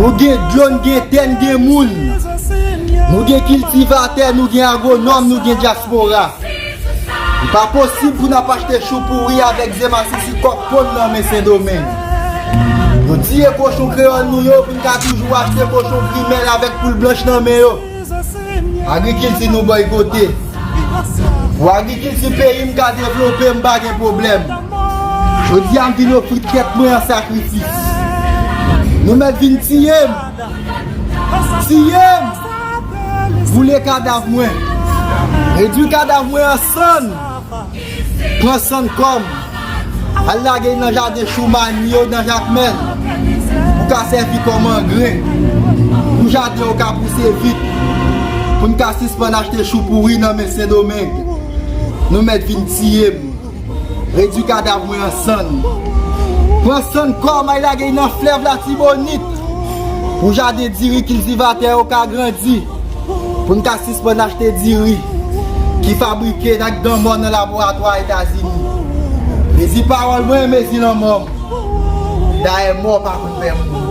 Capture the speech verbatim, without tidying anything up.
Nou gen dlo, n gen tè, n gen moun. Nou gen kiltivatè, nou gen agwonòm, nou gen dyaspora. Li pa posib pou n ap achte chou pouri avèk ze masisi kòk ponn nan men Sendomeng. Yo tiye kochon kreyòl nou yo pou n ka toujou achte kochon grimèl avèk poul blanch nan men yo. Agrikilti nou bòykote. Pou agrikilti peyi m ka devlope, m pa gen pwoblèm. Jodi a m vin ofri tèt mwen an sakrifis. Nou mèt vin tiye m. Tiye m. Boule kadav mwen. Redwi kadav mwen an sann. Pran sann kò m. Al lage l nan jaden chou mani yo nan Jakmèl. Pou ka sèvi kòm angren. Pou jaden yo ka pouse vit. Pou n ka sispann achte chou pouri nan men Sendomeng. Nou mèt vin tiye m. Redwi kadav mwen an sann. Pran sann kò m, al lage l nan flèv Latibonit. Pou jaden diri kiltivatè yo ka grandi. Pou n ka sispann achte diri ki fabrike nan granmò nan laboratwa Etazini. Mezi pawòl mwen, mezi lanmò m. Dayè mò pa konn pè moun.